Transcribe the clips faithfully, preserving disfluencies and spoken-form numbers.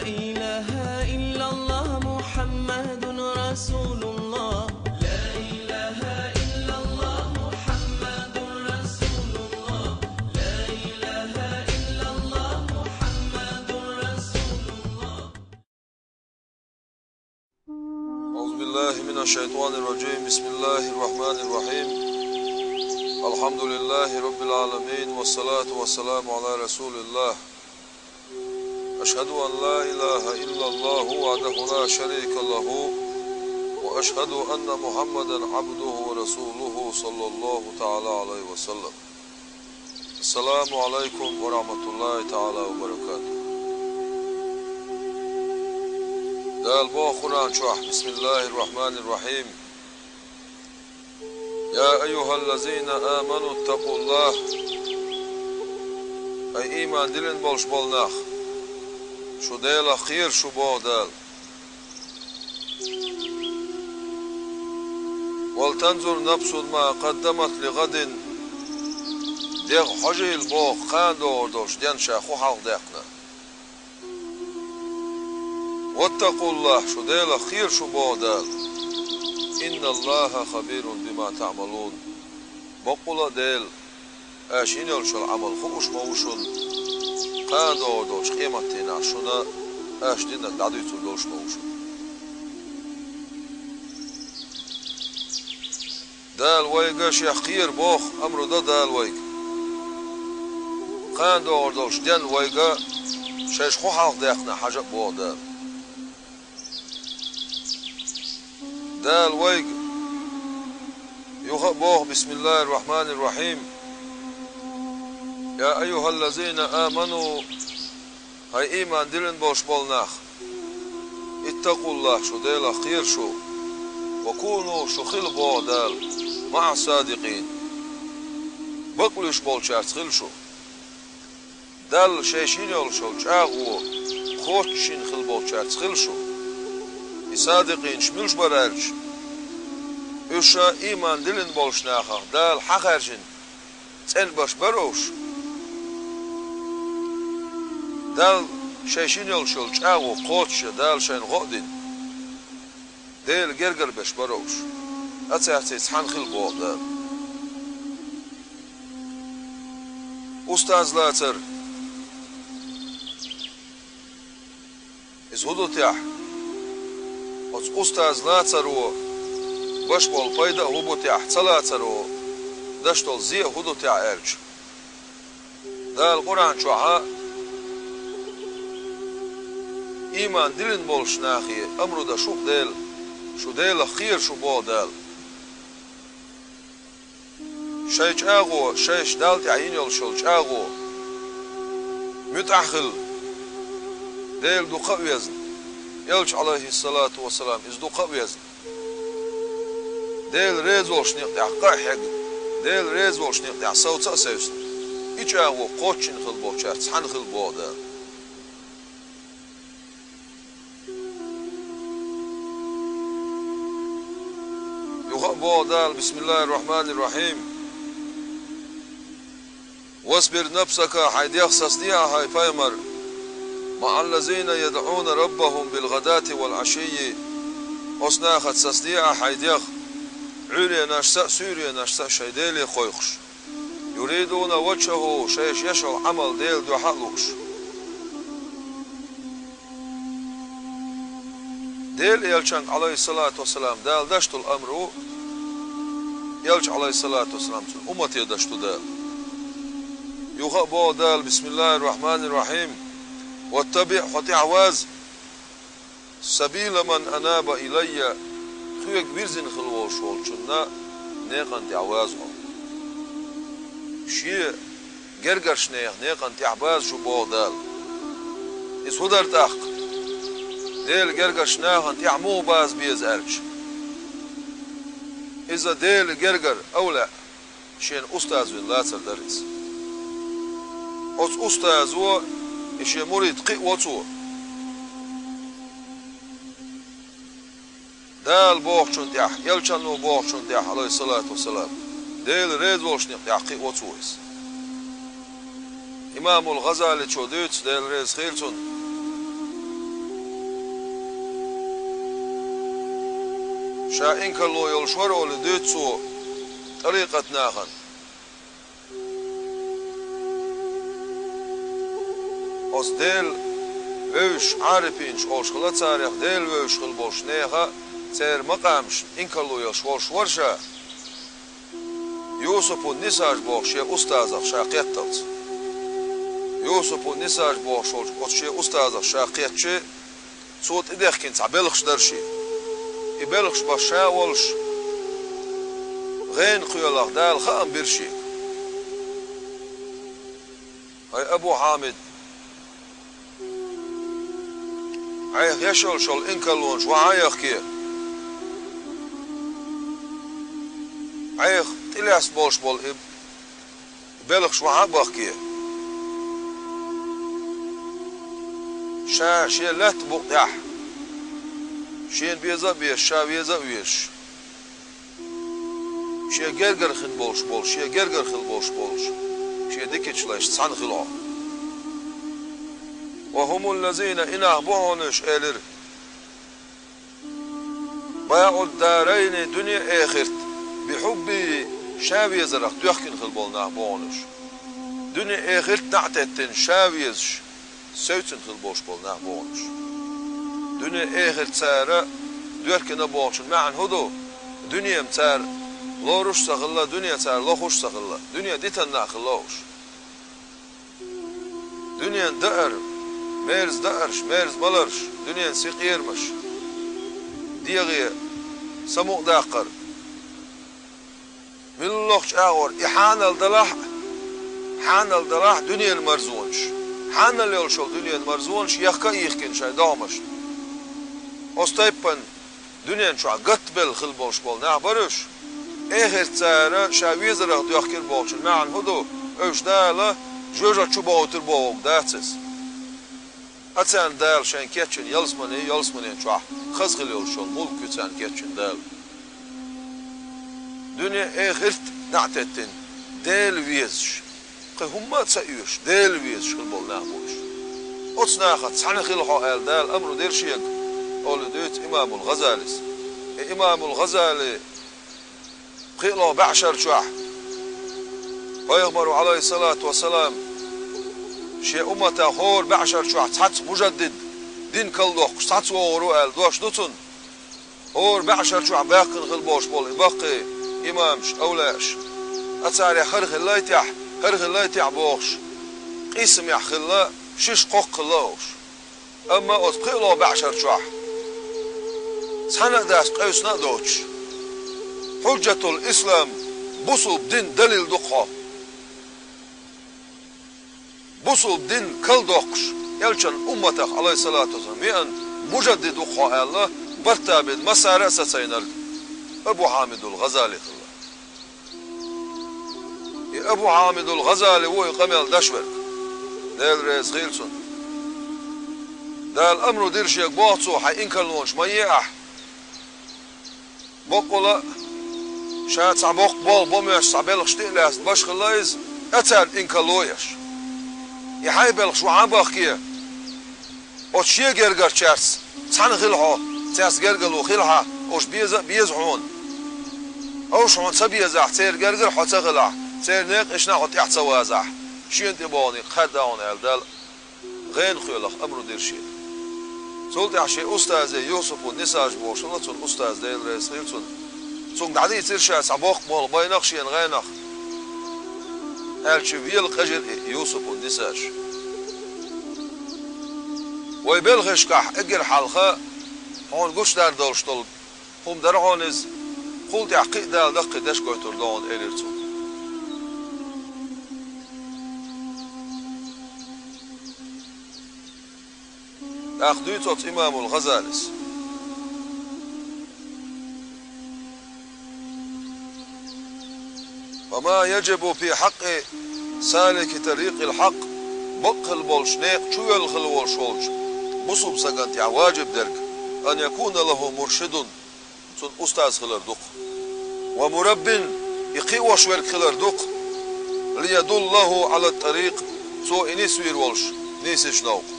إله إلا الله محمد رسول الله. لا إله إلا الله محمد رسول الله. لا إله إلا الله محمد رسول الله. أعوذ بالله من الشيطان الرجيم. بسم الله الرحمن الرحيم. الحمد لله رب العالمين، والصلاة والسلام على رسول الله. أشهد أن لا إله إلا الله وحده لا شريك له، وأشهد أن محمدا عبده ورسوله، صلى الله تعالى عليه وسلم. السلام عليكم ورحمة الله تعالى وبركاته. Дала боху Къуръан чохь: بسم الله الرحمن الرحيم. يا أيها الذين آمنوا اتقوا الله. Хьай ийман диллина болуш болу нах, шу Делах кхера шу, боху Дала. ولتنظر نفس ما قدمت لغد. ДегӀ хьожийла, боху, кхана догӀур долуш ден ша хӀун хьалха даьккхина. واتقوا الله, шу Делах кхера шу, боху Дала. إن الله خبير بما تعملون. Баккъала а Дела, аша йина йолчу Ӏамал хууш ма ву шуна, кхана догӀур долчу къематдийнахь шуна аша динарг дӀадуьйцур долуш ма ву шуна. Дала вайга шех кхера боху, амру до Дала вайга. Кхана догӀур долуш ден вайга шайша хӀун хьалха даьккхина хьажа а боху Дала. Дала вайга юха а боху: بسم الله الرحمن الرحيم. يا أيها الذين آمنوا. Хьай ийман диллина болуш болу нах, اتقوا الله, шу Делах кхера шу, وكونوا, шу хила, боху Дала, مع الصادقين, бакълуьйш болчаьрца хила шу. Далла шайша йина йолуш йолу чӀагӀо кхоччуш йина хила болчаьрца хила шу. И садикъинаш муьлш бара аьлча, уьш ша ийман диллина болуш нахах Дала хьахаьржина цӀена берш бара уьш. Далла шайша йина йолуш йолу чӀагӀо кхоччуш, Дала шайна гӀо а дина, Делан гергара берш бара уьш. Ткъа цаьрца цхьаьна хила, боху Дала. Устаз лацар. Иза хӀун ду техь? Оцу устаз лацаро беш болу пайда а хӀун бу техь, ца лацаро деш долу зе а хӀун ду техь аьлча, Дала Къуръан чохьа ийман диллина болуш нахе амру дан шу-кх Дела, шу Делах кхера шу, боху Дала. Шайн чӀагӀо, шайша Далла тӀехь йина йолуш йолу чӀагӀо муьтӀахь хила, Дела дукха а везна, Элча, Ӏалайхиссалату вассалам, иза дукха а везна, Делан реза волчу некъа тӀехь къа а хьегна, Делан реза волчу некъа тӀехь совца а севсна, и чӀагӀо кхоччуш хила болчаьрца цхьаьна хила, боху Дала. Юха а боху Дала: بسم الله الرحمن الرحيم. واصبر نفسك, хьайн дегӀ сацаде ахь, хьай пайхамар, مع الذين يدعون ربهم بالغداة والعشي. Оцу нахаца сацаде ахь хьайн дегӀ, Ӏуьйренашца а, суьйренашца а шайн Деле кхойкхуш. يريدون وجهه, шайша еш йолу Ӏамал Делан дуьхьа а лууш. Делан Элчанга, Ӏалайхиссалату вассалам, Дала деш долу амру, Элча, Ӏалайхиссалату вассалам, цуьнан уммате деш ду Дала. Юха а боху Дала: بسم الله الرحمن الرحيم. واتبع, хьо тӀаьхьаваза, سبيل من أناب إلي, хьоьга вирзина хила волуш волчунна некъан тӀехь ваза хьо. Шен гергарчу нехан некъан тӀехь база шу, боху Дала. Иза хӀун дара тӀаккха? Делан гергарчу нахана тӀехь муха база беза аьлча, иза Делан гергара, авлаъ, шена устаз вина лацар дара иза. Оцу устазо и шен мурид кхиаво цо. Дала бохучун тӀехь, Элчано бохучун тӀехь, Ӏалайхиссалату вассалам, Делан реза волчу некъа тӀехь кхиаво цо иза. Имамул ГӀазаличо дуьйцу, Дела реза хийла цунна. Ша инкарло йолуш вара олий дуьйцу цо тӀарикъат нахана. Оцу Дела вевзаш, Ӏарипинаш олуш хилла царех, Дела вевзаш хила болуш нехан, церан макъамашна инкарло йолуш волуш вара ша. Юсупун Нисаж бохуш шен устазах ша кхетталц. Юсупун Нисаж бохуш волчу оцу шен устазах ша кхетча, цо тӀедехкина цхьа белхаш дара шен. И белхаш беш ша а волуш, гӀенах кхоьллина Дала хаам бира шега. ХӀай Абу Хьамид, Ӏайха еш йолуш йолу инкарлонаш охьа а яхке, Ӏайха тӀелаьцна болуш болу и белхаш охьа а бахке, ша шен лаьттан букъа тӀехь, шена беза а безаш, ша веза а везаш, шен гергара хин болуш болу, шен гергара хила болуш болуш, шен дикачу лайшца цхьаьна хила хьо. «Ва хӀумул лазина», и нах бу хьуна уьш, элира, «баӀу ддарайни», дуьне а, эхарт а, «бихьубби», ша везарах доьхкина хила болу нах бу хьуна уьш. Дуьне а, эхарт а неӀ теттина, ша везаш, севцина хила болуш болу нах бу хьуна уьш. Дуьне а, эхарт а цара доьхкина бохучун маьӀна хӀун ду? Дуьне-м цара лоруш а ца хилла, дуьне цара лохуш а ца хилла, дуьне дитина а хилла уьш. Дуьненан даар, мерза даарш, мерза маларш, дуьненан синкъерамаш, дегӀе самукъадаккхар, муьлххачу агӀор и хьанал далахь а, хьанал далахь а дуьненан марзонаш, хьанал йолуш йолу дуьненан марзонаш ехка а йихкина шайн догӀмашна. Оцу тайпана дуьнен чохь гатбелла хила болуш болу нах бара уьш. Эхарт а цара ша везарах доьхкира бохучун маьӀна хӀун ду? Уьш Дала жоьжахати чу бохуьйтур бохург дац иза. Ткъа царна Дала шайна кечйина ялсамани, ялсаманин чохь хаза хила йолуш йолу мулк ю царна кечйина Дала. Дуьне а, эхарт а неӀ теттина, Дела везаш, кхин хӀумма а ца оьшуш, Дела везаш хила болу нах бу уьш. Оцу нахаца цхьаьна хила хьо аьлла, Дала амру дира шега, олий дуьйцу имамул ГӀазалис. И имамул ГӀазали пхоьалгӀа бӀешар чохь, пайхамаро, Ӏалайхиссалату вассалам, шен умматах хӀора бӀешар чохь цхьацца мужаддид, дин калдоккхуш цхьацца вогӀур ву аьлла дош ду цунна. ХӀора бӀешар чохь баьхкина хила болуш болу и баккхий имамаш, овлияаш, ткъа царех хӀара хилла а техьа, хӀара хилла а техьа бохуш, къийсамехь хилла, шишша кхоккха хилла а уьш. Амма оцу пхоьалгӀа бӀешар чохь цхьана а дац, къевсина а доцуш, хьуджатул ислам, бусулба дин далил ду-кх хьо. Бусулба дин калдоккхуш, элчан умматах, Ӏалайхиссалату вассалам, веана мужаддид ву-кх хьо аьлла, барт а бина, массара а сацайнарг Абу Хьамидул ГӀазали хилла. И Абу Хьамидул ГӀазали ву и къамел деш верг. Дела реза хуьлда цунна. Дала амру дира шега, боху цо, хьайн инкарлонаш ма е ахь. Баккъала а, ша цхьа боккха болх бо моьттуш цхьа белхаш тӀе а лаьцна беш хилла иза, ткъа царна инкарло еш. И хьайн белхаш охьа а бахке, оцу шен гергарчаьрца цхьаьна хила хьо, цаьрца гергарло хила хьан, уьш беза а беза хьуна. Уьш хьуна ца безахь, церан гергара хьо ца хилахь, церан некъашна хьо тӀаьхьа ца вазахь, шена тӀебогӀунарг кхаьрда хьуна аьлла, Дала гӀенах кхоьллина амру дира шега. Цул тӀаьхьа шен устазе, Юсупун Нисаж бохуш хилла цуьнан устаз, Дела реза хуьлда цунна. Цуьнга дӀадийцира ша цхьа боккха болх байнарг шена гӀенах, аьлча, вела къежира и Юсупун Нисаж. Вай белхашкахь эггара хьалха хьуна гучудар долуш долу хӀума дара хьуна иза, кхул тӀаьхьа кхин а Дала даккхий деш гойтур ду хьуна, элира цо. ТӀаккха дуьйцу оцу имамул ГӀазалис: «Ва ма яджибу фи хьакъи салики тарикъил хьакъ», бакъ хила болчу, некъа чу воьлла хила волуш волчу бусулба стагана тӀехь важиб дерг: «Ан якуна лаху муршидун», цунна устаз хилар ду-кх. «Ва мураббин», и кхиош верг хилар ду-кх. «Лиядуллаху Ӏала тӀарикъ», цо и нисвийр волуш, нийсачу новкъа.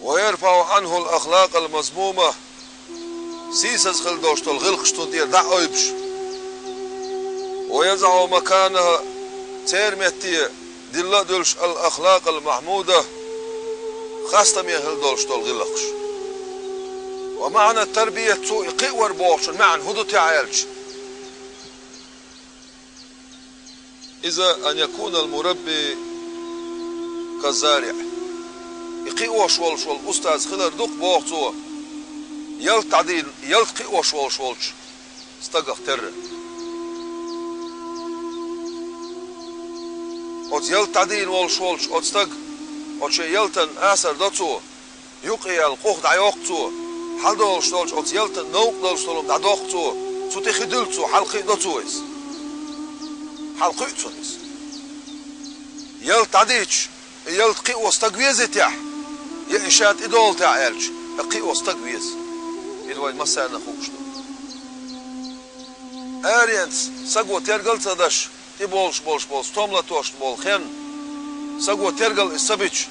«Ва ярфаӀу Ӏанхул ахлакъал мазмума», сийсаза хила долуш долу гӀиллакхаш цунна тӀера дӀа а ойбуш. Ва язӀу маканаха, церан метте дилла а дуьллуш, ал-ахлакъал махьмуда, хастаме хила долуш долу гӀиллакхаш. Ва маӀна тарбият, цо и кхиавар бохучун маьӀна хӀун ду те аьлча, иза ан якунал мурабби каззариӀ. И кхиош волуш волу устаз хилар ду-кх, боху цо, ялта дӀадийна, ялта кхиош волуш волчу стагах терра. Оцу ялта дӀадийна волуш волчу оцу стага, оцу шен ялтан асар до цо, юкъаяьлла къух дӀайоккху цо, хьалдолуш долчу оцу ялтан новкъа долуш долу хӀума дӀадоккху цо, цу тӀе хи дуьллу цо, хьалакхиадо цо иза. Хьалакхуьу цунна иза. Ялта дӀадийча, и ялта кхио стаг везий техьа, я и ша тӀедолу техьа аьлча, и кхио стаг веза. Иза вайн массарна хууш ду. Аренца саго тергал а ца деш, тӀеболуш болуш болу стом латош болу хенна, саго тергал иза ца бича,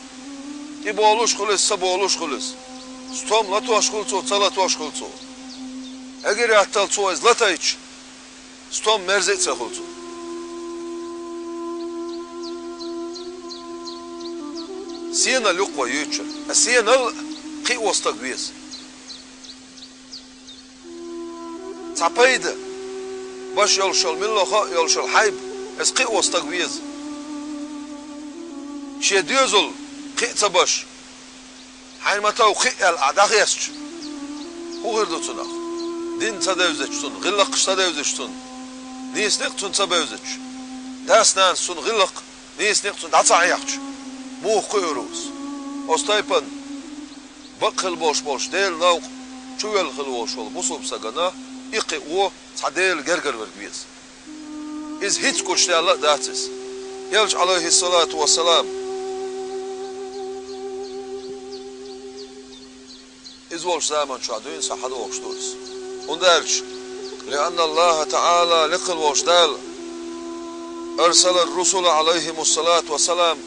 тӀеболуш хуьлу иза, ца болуш хуьлу иза. Стом латош хуьлу цо, ца латош хуьлу цо. Эггара атталла цо иза латайча, стом мерза а ца хуьлу цо. Сенал юкъа вай юьйцуш, а сенал кхио стаг веза. Цхьа пайда баш йолуш йолу муьлхха а йолуш йолу хьайба, иза кхио стаг веза. Шен доьзал кхиа ца баш, хьайна ма-тов кхиа аьлла ахь дӀахецча, хӀун хир ду цунах? Дин ца девзича цунна, гӀиллакхаш ца девзича цунна, нийса некъ цунна ца бевзича, дас-нанас цунна гӀиллакх, нийса некъ цунна дӀа ца хьехча, муха кхуьур ву иза? Оцу тайпана бакъ хила болуш болчу Делан новкъа чувелла хила волуш волу бусулба стагана и кхио цхьа Делан гергара верг веза. Иза хӀинца гучудаьлла а дац иза. Элча, Ӏалайхиссалату вассалам, иза волчу заман чохь дуьйна схьа хьадогӀуш ду иза. ХӀунда аьлча, лианна Аллаха ТаӀала, лекха волчу Дала, арсала русула, Ӏалайхимуссалату вассалам,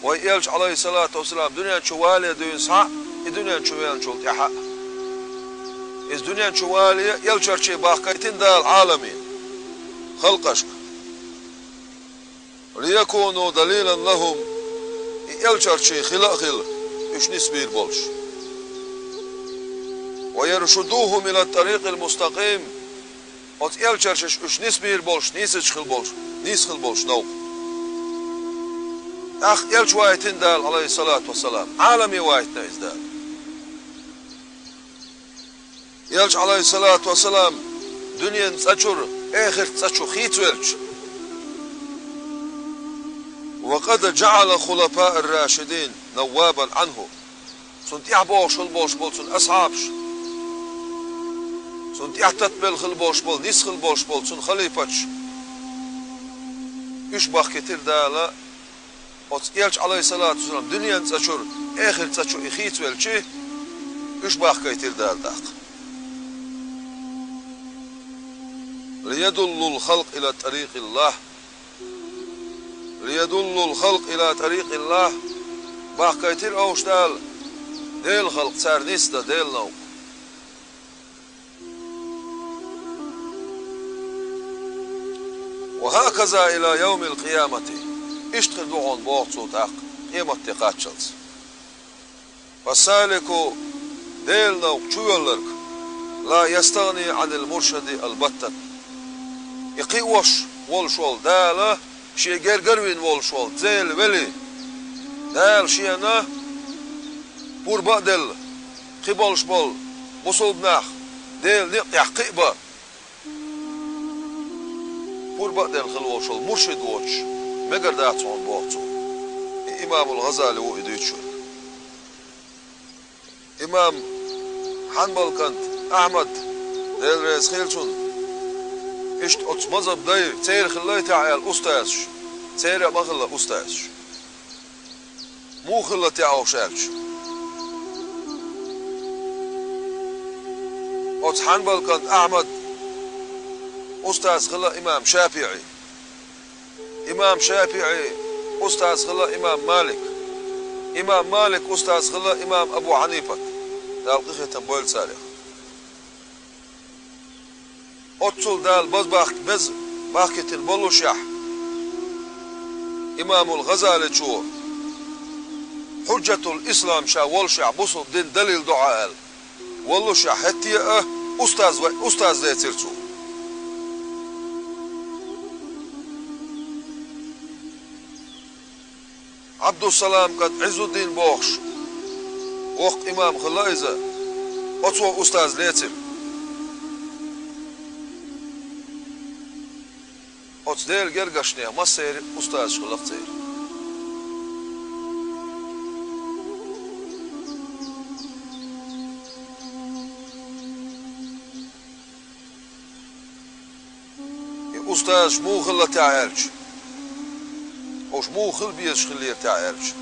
вай Элча, Ӏалайхиссалату вассалам, дуьнен чу вале дуьйна схьа а, и дуьнен чу веанчул тӀаьхьа а. Иза дуьнен чу вале, элчарчий бахкийтина Дала Ӏаламе, халкъашка. Лиякуну далилан лахум, и элчарчий хила а хила, уьш нисбийр болуш. Ва яршудухум ила тӀарикъил мустакъим, оцу элчарчаш уьш нисбийр болуш, нийсачу хила болуш, нийса хила болуш новкъа. ТӀаккха элча вайтина Дала, Ӏалайхиссалату вассалам, Ӏаламе вайтина иза Дала. Элча, Ӏалайхиссалату вассалам, дуьненан цӀа чуьра эхартан цӀа чу хийцавелча, ва къад жаӀала хулафаа ар-рашидин наввабан Ӏанху, цунна тӀаьхьа богӀуш хила болуш болу цуьнан асхьабаш, цунна тӀаьхьа татбелла хила болуш болу, нисса хила болуш болу цуьнан халифаташ, уьш бахкийтира Дала. Оцу элча, Ӏалайхиссалату вассалам, дуьненан цӀа чуьра эхартан цӀа чу и хийцавелча, уьш бахкийтира Дала тӀаккха. Лиядуллул халкъ ила тӀарикъиллахь. Лиядуллул халкъ ила тӀарикъиллахь. Бахкийтира уьш Дала Делан халкъ, цара нисдан Делан новкъа. Ва хаказа ила явмил къиямати. Иштта хир ду хьуна, боху цо тӀаккха, къематде кхаччалц. Фасалику, Делан новкъа чувоьлларг, ла ястагӀни Ӏанил муршиди албаттан. И кхиош волуш волу Дала, шен гергара вина волуш волу Дела вели, Дала шена пурба а делла, кхин болуш болу бусулба нах Делан некъа тӀехь кхиабан, пурба а делла хила волуш волу муршид воцуш мегар дац хьуна, боху цо. И имамул ГӀазали ву и дуьйцуш верг. Имам Хьанбал кӀант Ахьмад, Дела реза хила цунна, иштта оцу мазхӀаб дай, церан хилла те аьлла устазаш, церан а ма хилла устазаш. Муха хилла те уьш аьлча? Оцу Хьанбал кӀант Ахьмад устаз хилла имам ШафиӀи. Имам ШафиӀи устаз хилла имам Малик. Имам Малик устаз хилла имам Абу Хьанифат. Дала къинхетам бойла царех. Оццул Дала базбахк-, беза бахкийтина боллушехь, имамул ГӀазаличо, Хьуджатул Ислам ша воллушехь, бусулба дин далил ду хьан аьлла, воллушехь, хӀетте а устаз ва-, устаз лецира цо. Ӏабдуссалам кӀант Ӏиззуддин бохуш, воккха имам хилла иза, оцо устаз лецира. Оцу Делан гергарчех массеран а устазаш хилла-кх церан. И устазаш муха хилла те аьлча, уьш муха хила безаш хиллера те аьлча,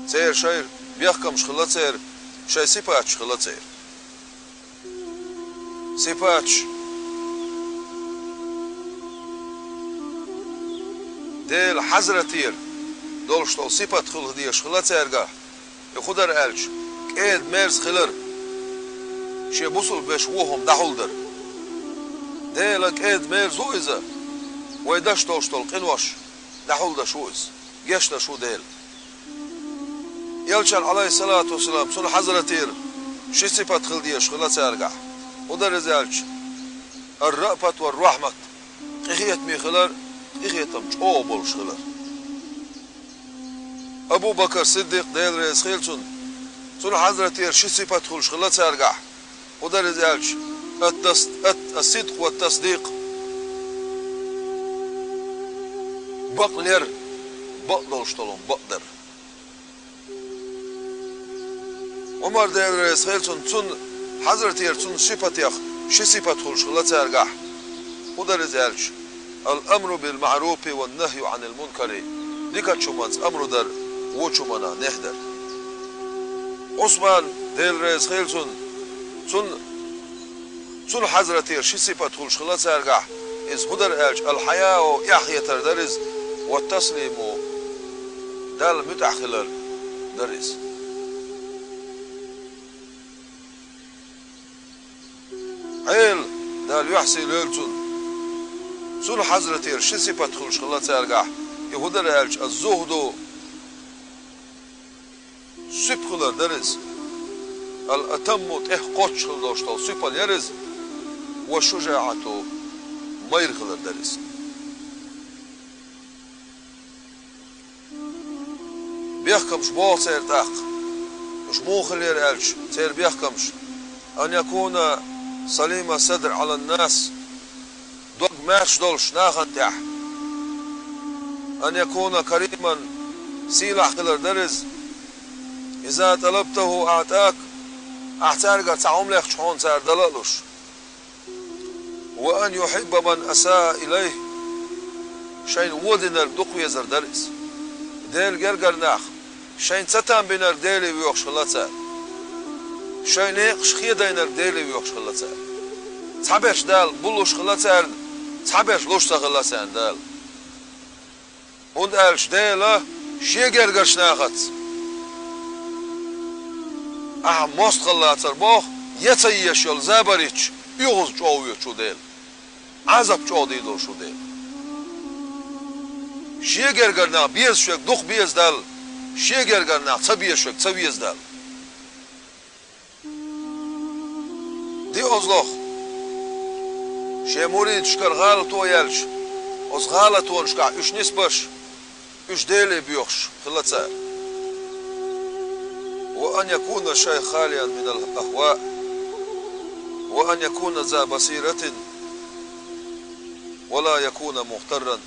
церан шайн бехкамаш хилла церан, шайн сипаташ хилла церан. Сипаташ. Делан хьазратера долуш долу сипат хила дезаш хилла цаьргахь, и хӀун дара аьлча, кӀеда-мерза хилар, шен бусулба вешан вон хӀума дӀахьулдар. Делан кӀеда-мерза ву иза, вай деш долуш долу къинош дӀахьулдеш ву иза, гечдеш ву Дела. Элчан, Ӏалайхиссалату вассалам, цуьнан хьазратера ши сипат хила дезаш хилла цаьргахь. ХӀун дара иза аьлча, ар-раъфат вар-рахьмат, къинхетаме хилар, къинхетам чӀогӀа болуш хилар. Абу Бакр Сиддикъ, Дела реза хила цунна, цуьнан хьазратера ши сипат хуьлуш хилла цаьргахь. ХӀун дара иза аьлча, ат-тас-, ат-, ас-сидкъ ва тасдикъ. Бакълер, бакъдолуш долу бакъдар. Ӏумар, Дела реза хила цунна, цуьнан хьазратера цуьнан сипатех ши сипат хуьлуш хилла цаьргахь. ХӀун дара иза аьлча, ал-амру бил-маъруфи ван-нахью Ӏанил-мункари, дикачу хӀуманца амру дар, вочу хӀуманах нехь дар. Ӏусман, Дела реза хила цунна, цуьнан, цуьнан хьазратера ши сипат хуьлуш хилла цаьргахь, иза хӀун дара аьлча, ал-хьаяу, эхь хетар дара иза, ва таслиму, Далла муьтӀахь хилар дара иза. Ӏела, Дала юьхь сий лойла цунна, цуьнан хьазратера ши сипат хуьлуш хилла цаьргахь, и хӀун дара аьлча, аз-зухду, суьпа хилар дара иза. Ал-атамму, тӀех кхоччуш хила долуш долу суьпал яра иза, ва шужаӀату, майра хилар дара иза. Бехкамаш боху церан тӀаккха. Уьш муха хилира аьлча, церан бехкамаш: ан якуна салима садр Ӏалан-нас, дог маьрша долуш нахана тӀехь. Ан якуна кариман, сийлахь хилар дара иза. Иза талабтаху аӀтӀак, ахь цаьргара цхьа хӀума лехча, хьуна цара дала а луш. Ва ан юхьибба ман асаа илайхи, шайна вон динарг дукха везар дара иза. Делан гергара нах, шайна цатам бинарг Деле воьхуш хилла цара. Шайн некъаш хедайнарг Деле воьхуш хилла цара. Цхьаберш Дала буллуш хилла царна, цхьаберш луш ца хилла царна Дала. ХӀунда аьлча Дела Шен гергарчу нахаца, ахьа мостагӀалла лацар боху, я ца езаш йолу забар йитча, оьгӀаз чӀогӀа воьду шу Дела, Ӏазап чӀогӀа дийр долуш ву Дела. Шен гергара нах безаш верг дукха веза Далла, Шен гергара нах ца безаш верг ца веза Далла. Ди оцу лоха. Шен муридашкара гӀалато яьлча, оцу гӀалатонашкахь уьш нисбеш, уьш Деле боьхуш хилла цара. Ва ан якуна шайх халиян минал ахва, ва ан якуна за басиратин, ва ла якуна мухтарран.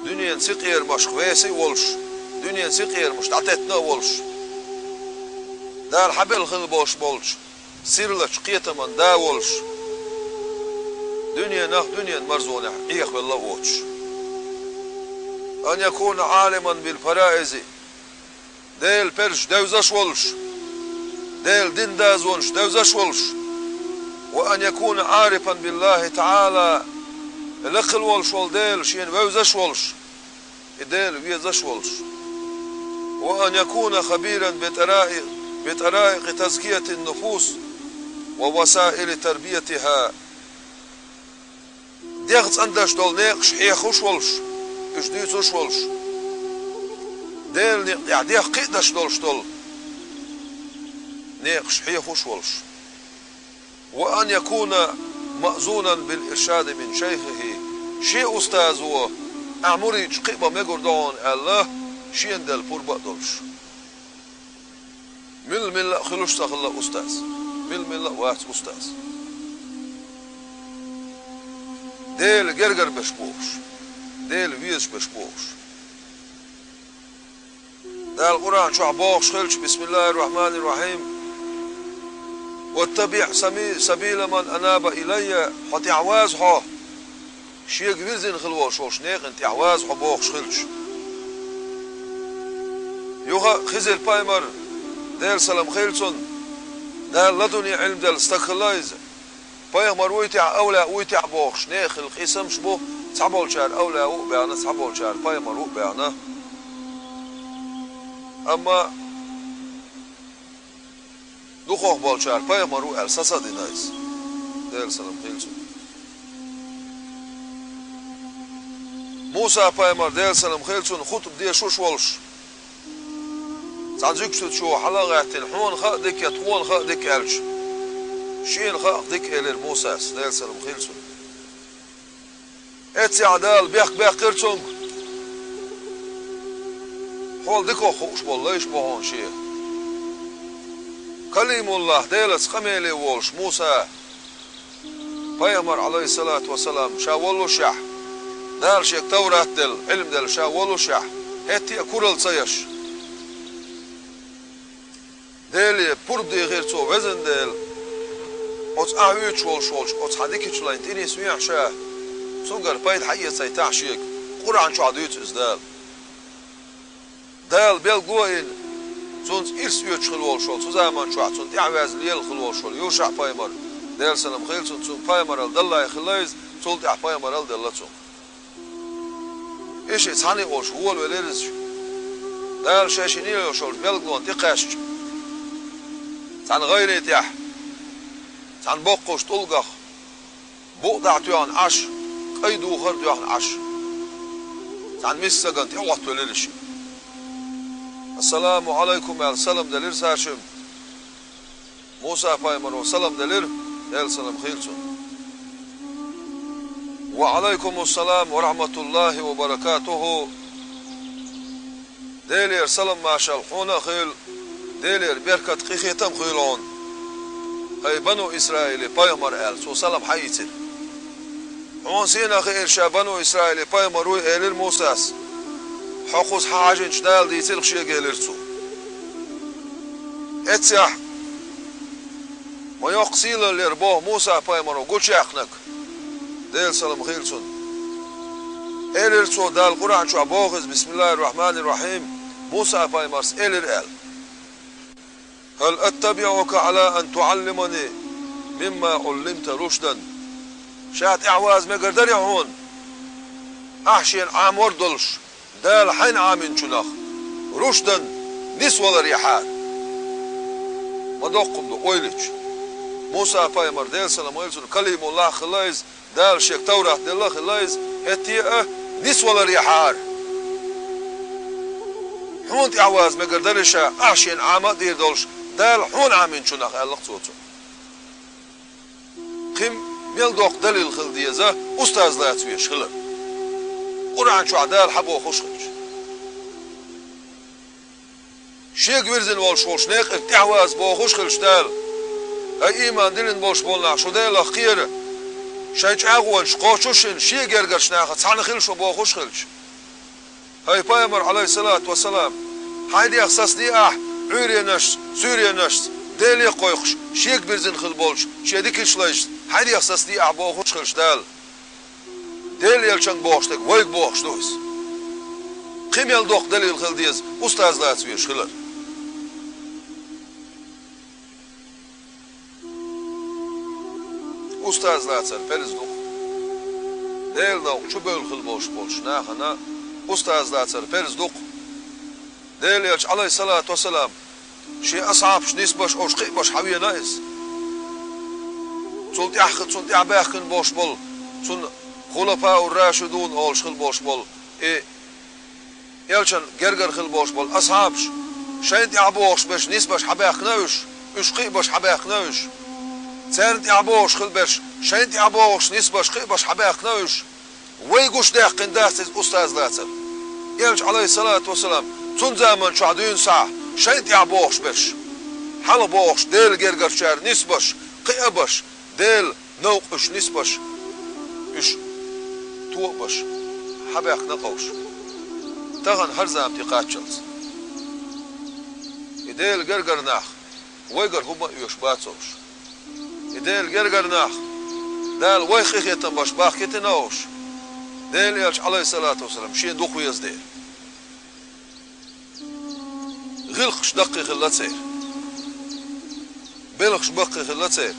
Дуьненан синкъерамашка веса а волуш, дуьненан синкъерамаш дӀатеттина а волуш, Дала хьабелла хилла болуш болчу сирлачу кхетаман да а волуш, дуьненах, дуьненан марзонех Ӏехавелла а воцуш. Ан якуна Ӏалиман бил фараизи, Делан парзаш девзаш волуш, Делан дин дазонаш девзаш волуш, ва ан якуна Ӏарифан биллахи таӀала, лакхал волуш волу Дела шена вевзаш волуш, и Дела везаш волуш, ва ан якуна хабиран битараи-, битараикъи тазкиятин нуфус, ووسائل تربيتها, дегӀ цӀандеш долу некъаш хьехош волуш, уьш дуьйцуш волуш, Делан некъа тӀехь дегӀ кхиадеш долуш долу некъаш хьехош волуш. وأن يكون مأذونا بالإرشاد من شيخه, шен устазо ахь мурдаш кхиабан мегар ду хьуна аьлла, шена делла пурба а долуш. Милла-милла а хуьлуш ца хилла устаз. Милла-милла а вац устаз. Дела гергара берш бохуш. Дела везаш берш бохуш. Дала Къуръан чохь бохуш хилча, بسم الله الرحمن الرحيم, واتبع سبي-, سبيل من أناب إلي, хьо тӀаьхьаваза хьо, шега вирзина хила волуш волчу некъан тӀаьхьаваза хьо бохуш хилча. Юха а Хизир-пайхамар, Делан салам хила цунна, Дала ладунни Ӏилма делла стаг хилла иза. Пайхамар вуй техь, авлияъ вуй техь бохуш, нехан хила къийсамаш бу, цхьаболчара авлияъ ву а баьхна, цхьаболчара пайхамар ву а баьхна. Амма дукхах болчара пайхамар ву аьлла сацадина иза. Делан салам хила цунна. Муса-пайхамар, Делан салам хила цунна, хутба дешуш волуш, цхьана зуьгчу чу хьала а гӀаьттина, хьуна хаа дика я, тхуна хаа дика аьлча, шена хаа дика элира Мусас, Делан салам хила цунна. Эццехь Дала бехк баьккхира цуьнга: хьол дикох хууш болу лайш бу хьуна шен. Калимуллах, Делаца къамеле волуш Муса пайхамар, Ӏалайхиссалату вассалам, ша воллушехь, Дала шега Таврат делла, Ӏилма делла ша воллушехь, хӀетте а куралла ца еш, Деле пурба дийхира цо: «Везан Дела, оцу ахь вуьйцуш волуш волчу оцу хьан дикачу лайна тӀе нисвехьа ша, цуьнгара пайда хьаэцайтахьа шега». Къуръан чохь дуьйцу иза Дала. Дала билгало а йина, цуьнца ирс оьцуш хила волуш волу, цу заман чохь цунна тӀаьхьаваьзна лела хила волуш волу Юша-пайхамар, Делан салам хила цунна, цуьнга пайхамаралла даллалц хилла иза, цул тӀаьхьа пайхамаралла делла цуьнга. И шиъ цхьаьна а волуш волавелира иза. Дала шайн шен лелош йолчу билгалонна тӀекхаьчча, цхьана гӀайре тӀехь, цхьана боккхачу тӀулгах, букъ дӀа а тоьхна Ӏаш, кӀайн духар а доьхна Ӏаш, цхьана миска стагана тӀе а хӀоттавелира и шиъ. «Ассаламу Ӏалайкум», – аьлла, салам делира цаьршимма. Муса-пайхамаро салам делира, Делан салам хила цунна. «Ва Ӏалайкумуссалам ва рахьматуллахӀи ва баракатухӀу». Делера салам-маршалла хьуна а хуьлда, Делера беркат, къинхетам а хуьлда хьуна. ХӀай Бану Исраилан пайхамар, аьлла, цо салам хьаийцира. Хьуна сенах хиира ша Бану Исраилан пайхамар вуй, элира Мусас. Хьо кхуза хьан хьажийначу Дала дийцира шега, элира цо. Эццехь ма йоккха сийлаллера боху Муса-пайхамаро гучуяьккхинарг, Делан салам хила цунна. Элира цо, Дала Къуръан чохь боху иза, бисмиллахӀир-рахьманир-рахьим, Муса-пайхамарс элира аьлла: «ХӀал аттабиӀука Ӏала ан туӀаллимани мимма Ӏуллимта рушдан». Ша тӀаьхьаваза мегар дарий хьуна, ахь шена Ӏамор долуш, Дала хьайна Ӏаминчунах, рушдан, нисваларехьара. Ма доккха хӀума ду ойла йича. Муса-пайхамар, Делан салам хила цунна, Калимуллах хилла иза, Дала шега Таврат делла а хилла иза, хӀетте а нисваларехьара. Хьуна тӀаьхьаваза мегар дарий ша, ахь шена Ӏама а дийр долуш, Дала хьуна Ӏаминчунах, аьлла-кх цо цунна. Кхин мел доккха далил хила деза устаз лаца везаш хилар, Къуръан чохь Дала хьан бохуш хилча. Шега вирзина волуш волчу некъан тӀаьхьаваза бохуш хилча Дала: «ХӀай ийман диллина болуш болу нах, шу Делах кхера, шайн чӀагӀонаш кхочушшина, шен гергарчу нахах цхьаьна хила шу», бохуш хилча. ХӀай пайхамар, Ӏалайхиссалату вассалам, хьайн дегӀ сацадехьа ахь Ӏуьйренашца, суьйренашца, Деле кхойкхуш, шега бирзина хила болчу шен дикачу лайшца, хьайн дегӀ сацадехьа ахь бохуш хилча Дала. Делан элчанга бохуш дерг вайга бохуш ду иза. Кхин мел доккха далил хила деза устаз лаца везаш хилар. Устаз лацар парз ду-кх. Делан новкъа чу бевлла хила болуш болчу нахана устаз лацар парз ду-кх. Делан элча, Ӏалайхиссалату вассалам, шен асхьабаш нисбеш, уьш кхиабеш хьан вена иза. Цул тӀаьхьа, цунна тӀаьхьа баьхкина болуш болу, цунна хулафаур-рашидун олуш хила болуш болу, и элчан гергара хила болуш болу асхьабаш, шайна тӀаьхьа богӀуш берш нисбаш хьабаьхкина уьш, уьш кхиъбаш хьабаьхкина уьш. Царна тӀаьхьа богӀуш хила берш, шайна тӀаьхьа богӀуш нисбаш кхиъбаш хьабаьхкина уьш. Вай гуш даьккхина дац иза устаз лацар. Элча, Ӏалайхиссалату вассалам, цунна заман чохь дуьйна схьа шайна тӀехь бохуш берш, хьала бохуш, Делан гергарчара нисбаш, кхиабаш, Делан новкъа уьш нисбаш, уьш тоъабаш, хьабаьхкина къовш. Тахана хӀара зама тӀе кхаччалц. И Делан гергара нах вайгара хӀума а оьшуш бацовш. И Делан гергара нах, Дала вайх къинхетам беш бахкийтина уьш, Делан Элча, Ӏалайхиссалату вассалам, шен дукха веза дела. ГӀиллакхаш даккхий хилла церан. Белхаш баккхий хилла церан.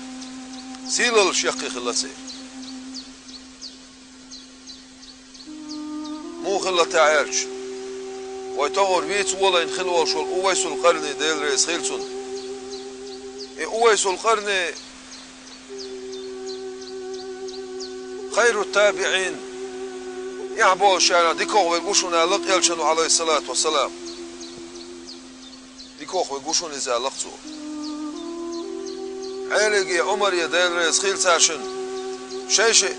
Сийлаллаш яккхий хилла церан. Муха хилла те аьлча, вай тохара вийца волийна хила волуш волу Увайсул Къарни, Дела реза хила цунна. И Увайсул Къарни хайру табиӀин, эхь болчарах дикох верг ву шуна аьлла Элчано, Ӏалайхиссалату вассалам. Дикох верг ву шуна иза аьлла цо. Ӏелиге, Ӏумаре, Дела реза хила царна, шайшиъ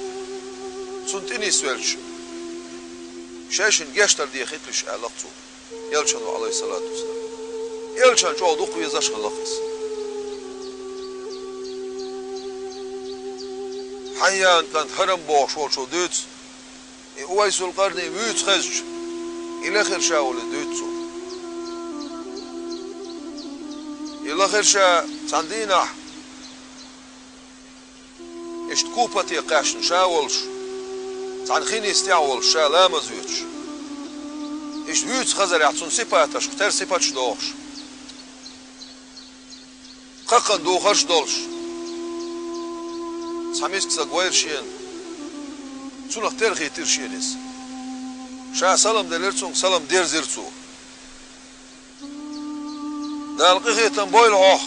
цунна тӀе нисвелча, шайшинна гечдар дехийта уьш аьлла цо, Элчано, Ӏалайхиссалату вассалам. Элчана чӀогӀа дукха везаш хилла иза. Хьайян кӀант Хьарам бохуш волчо дуьйцу, и Увайсул Къарни вуьйцу хезча, и лехира ша волу дуьйцу цо. И лехира ша цхьана дийнахь, иштта Купате кхаьчна ша волуш, цхьана хин йистехь волуш ша ламаз воьцуш. Иштта вуьйцу хезарехь цунна сипаташ, тера сипаташ дохуш. Кхаккхана духарш долуш, цхьа миска стаг вайра шена, цунах тера хийтира шена иза. Ша салам делира цуьнга, салам дерзира цо. Дала къинхетам бойла хьох,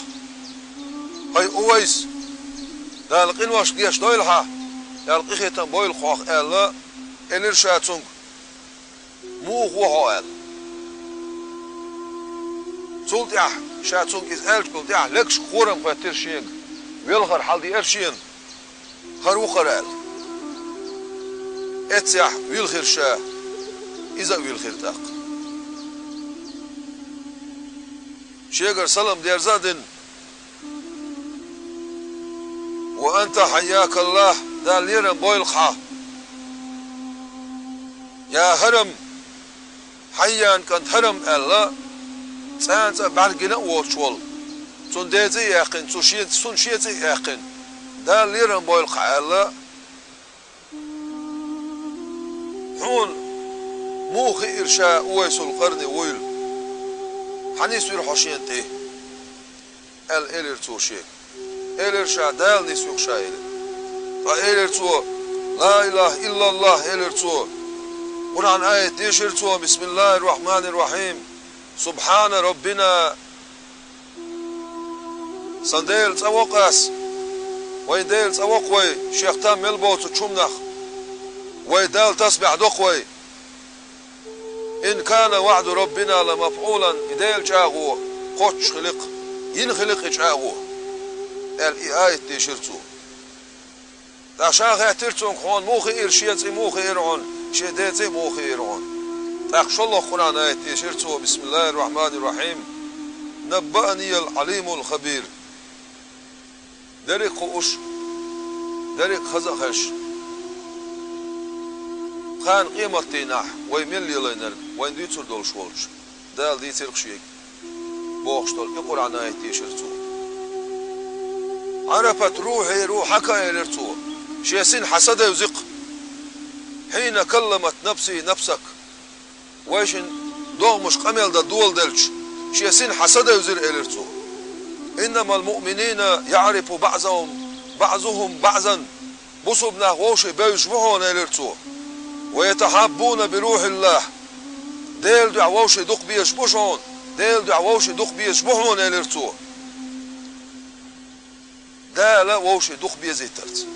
хьай Увайс, Дала къиношна гечдойла хьан, Дала къинхетам бойла хьох аьлла, элира ша цуьнга. Муха ву хьо аьлла. Цул тӀаьхьа ша цуьнга иза аьллачул тӀаьхьа легашка хорам хоьттира шега, велхар хьаладеара шена, хӀара ву хӀара аьлла. Эццехь вилхира ша, иза а вилхира тӀаккха. Шегара салам дерза а дина, «Ва анта хьайякаллахь», Дала лерам бойла хьан. Я Хьарам, Хьайян кӀант Хьарам аьлла, цӀа цӀа бӀаьргина а воцуш волу, цунна ден цӀе а яьккхина, цу шен, цунна шен цӀе а яьккхина, Дала лерам бойла хьан аьлла, хьуна муха хиира ша Увайсул Къарни вуйла? Хьан нисвира хьо шена тӀе? Аьлла элира цо шега. Элира ша, Дала нисвира ша элира. Ткъа элира цо, «Ла илаха иллаллах», элира цо. Къуръан аят дешира цо, «Бисмиллахир рахманир рахим. Субхана раббина». Сан Дела цӀа воккху ас. Вайн Дела цӀа воккху вай, шех там мел боцучу хӀуманах. Вай Далла тасбехь доккху вай. «Ин кана ваъду раббина ла мафъулан», и Делан чӀагӀо кхоччуш хилира, йина хилира и чӀагӀо, аьлла, и аят дешира цо. ТӀаккха ша хаьттира цуьнга, хьуна муха хиира шен цӀе, муха хиира хьуна, шен ден цӀе муха хиира хьуна? ТӀаккха шолгӀа Къуръан аят дешира цо, «Бисмиллахир рахманир рахим. Наббааниял Ӏалимул хабир». Дерриг а хууш, дерриг а хаза а хезаш, кхана къематдийнахь вай мел лелийнарг вайна дуьйцур долуш волчу Дала дийцира шега, бохуш долу и Къуръан аят дешира цо. «Ӏарафат рухьи рухьака», элира цо, шен сина хьан са девзира-кх. «Хьина калламат нафсаху нафсак». Вайшин догӀмаш къамел дан доладелча, шен сина хьан са девзира, элира цо. «Иннамал муъминина яӀрифу баъзахум, баъзухум баъзан». Бусулба нах вовшийн бевзаш бу хьуна, элира цо. «Ва ятахьаббуна би рухьиллахь». Делан дуьхьа вовшийн дукха безаш бу хьуна, Делан дуьхьа вовшийн дукха безаш бу хьуна, элира цо. Дала вовшийн дукха безийтарца.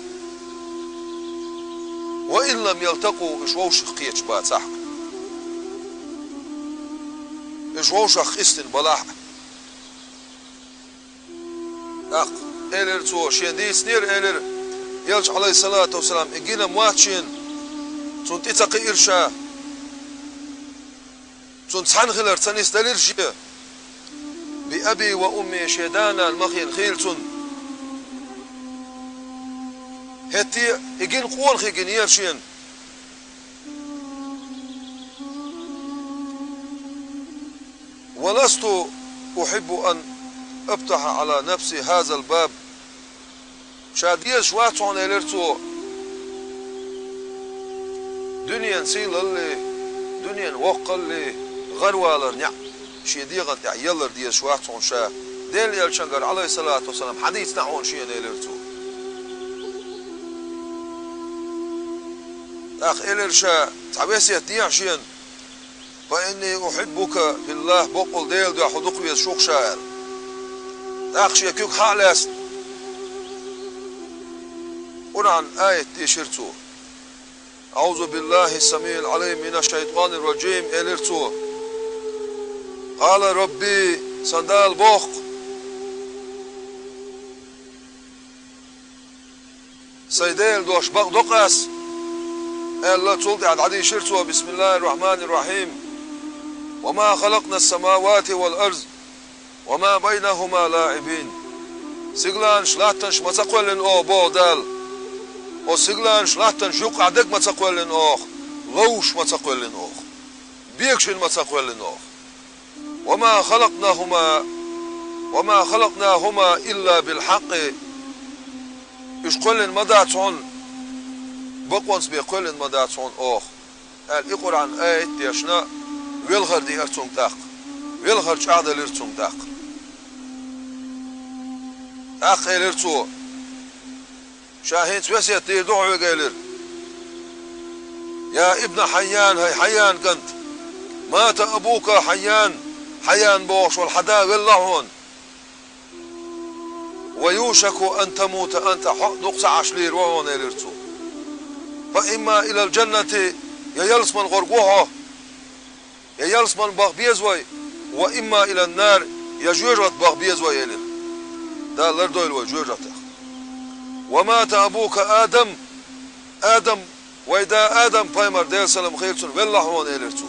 وإن لم يلتقوا, уьш вовшах кхеташ бацахь а. Уьш вовшах къистина балахь а. ТӀаккха элира цо, шен дийцинера, элира, Элча, Ӏалайхиссалату вассалам, и гина ма вац шена, цунна тӀе ца кхиира ша, цунна цхьаьна хилар ца нисделира шен. بأبي وأمي, шен да-нана махийна хийла цунна. ХӀетте а и гина къонахий гинера шена. ولست أحب أن أفتح على نفسي هذا الباب. Ша дезаш вац хьуна, элира цо, дуьненан сийлаллий, дуьненан воккхаллий гӀарвалар неӀ шен дегӀан тӀехь яллар дезаш вац хьуна ша. Делан Элчангара, Ӏалайхиссалату вассалам, хьадийцина хьуна шена, элира цо. ТӀаккха элира ша, цхьа весет дехьа шена, فإني أحبك في الله, боккъал Делан дуьхьа хьо дукха везаш ву-кх ша, аьлла. ТӀаккха шен куьг хьа а лаьцна, Къуръан аят дийшира цо. أعوذ بالله السميع العليم من الشيطان الرجيم, элира цо. قال ربي, сан Дала боху-кх. Сайн Делан дош бакъдо-кх ас, аьлла, цул тӀаьхьа дӀадийшира цо: بسم الله الرحمن الرحيم. وما خلقنا السماوات والأرض وما بينهما لاعبين. Сигаланаш, латтанаш ма ца кхоьллина оха, боху Дала. Оцу сигаланаш, латтанаш юккъехь дерг ма ца кхоьллина оха, ловш ма ца кхоьллина оха, бегашина ма ца кхоьллина оха. وما خلقناهما، وما خلقناهما إلا بالحق. Уьш кхоьллина ма дац хьуна, бакъонца бен кхоьллина ма дац хьуна оха, аьлла, и Къуръан аят дешна, велхар деара цунга тӀаккха. Велхар чӀагӀделира цунга тӀаккха. ТӀаккха элира цо: Ша хӀинца весет дийр ду хьоьга, элира. يا ابن حيان, хӀай Хьайян кӀант, مات أبوك حيان, Хьайян бохуш волу хьан да велла хьуна. ويوشك أن تموت أنت, хьо а дукха ца Ӏаш лийр ву хьуна, элира цо. فإما إلى الجنة, я ялсамане гӀур ву хьо, я ялсамане баха беза вай, وإما إلى النار, я жоьжахате баха беза вай, элира. Дала лардойла вай жоьжахатех. ومات أبوك آدم, Адам, вай да Адам пайхамар, Делан салам хийла цунна, велла хьуна, элира цо.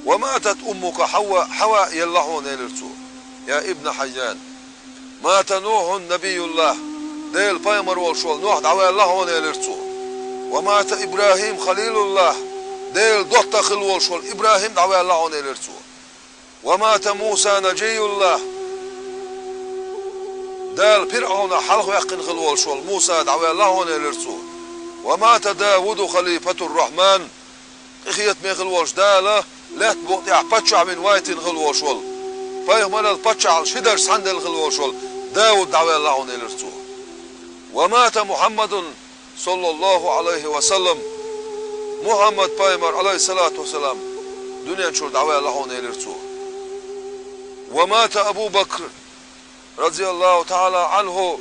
وماتت أمك حواء, Хьава елла хьуна, элира цо. يا ابن حيان, مات نوح نبي الله, Делан пайхамар волуш волу Нохь дӀаваьлла хьуна, элира цо. ومات إبراهيم خليل الله, Делан доттагӀа хилла волуш волу ИбрахӀим дӀаваьлла хьуна, элира цо. ومات موسى نجي الله, Дала ПирӀунах хьалхаваьккхина хилла волуш волу Муса дӀаваьлла хьуна, элира цо. ومات داود خليفة الرحمن, къинхетаме хилла волуш, Дала лаьттан букъа тӀехь паччахь вина вайтина хилла волуш волу, пайхамарал, паччахьал ши дарж цхьаьна делла хилла волуш волу Дауд дӀаваьлла хьуна, элира цо. ومات محمد صلى الله عليه وسلم, Мухьаммад пайхамар, Ӏалайхиссалату вассалам, дуьнен чуьра дӀаваьлла хьуна, элира цо. ومات أبو بكر رضي الله تعالى عنه,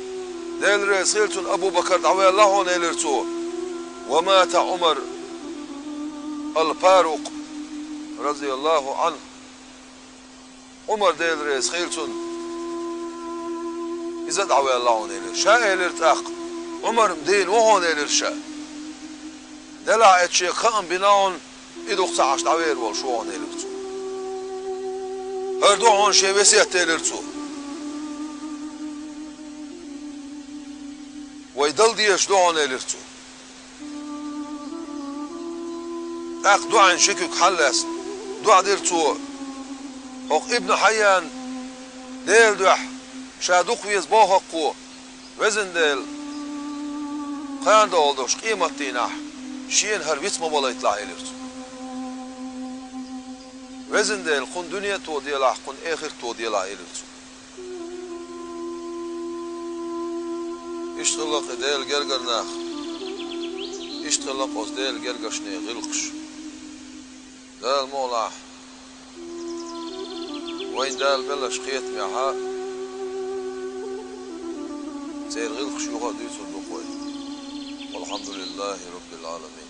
Дела реза хила цунна, Абу Бакар дӀаваьлла хьуна, элира цо. ومات عمر الفاروق رضي الله عنه, Ӏумар, Дела реза хила цунна, иза а дӀаваьлла хьуна, элира. Ша элира тӀаккха: Ӏумар-м дийна ву хьуна, элира ша. Делахь а эцу шега хаам бина хьуна, и дукха ца Ӏаш дӀавер волуш ву хьуна, элира цо. ХӀара ду хьуна шен весет, элира цо. Вай дала дезаш ду хьуна, элира цо. ТӀаккха дуьхьал ши куьг хьаллаьцна, дуьхьал дира цо: хӀокху Ибн Хьайян Делан дуьхьа ша дукха веза боху-кх, Везан Дела, кхана догӀу долуш къематдийнахь шена хӀара виц ма валийталахь, элира цо. Везан Дела, кхунна дуьне а тоделахь, кхунна эхарт а тоделахь, элира цо. Иштта хилла-кх и Делан гергара нах, иштта хилла-кх оцу Делан гергарчийн гӀиллакхаш. Дала мукъалахь, вайна Дала беллачу кхетамехь цӀерагӀил хушугӀа дуьйцур ду кхой. Валхьамдулиллахи Раббил Ӏаламин.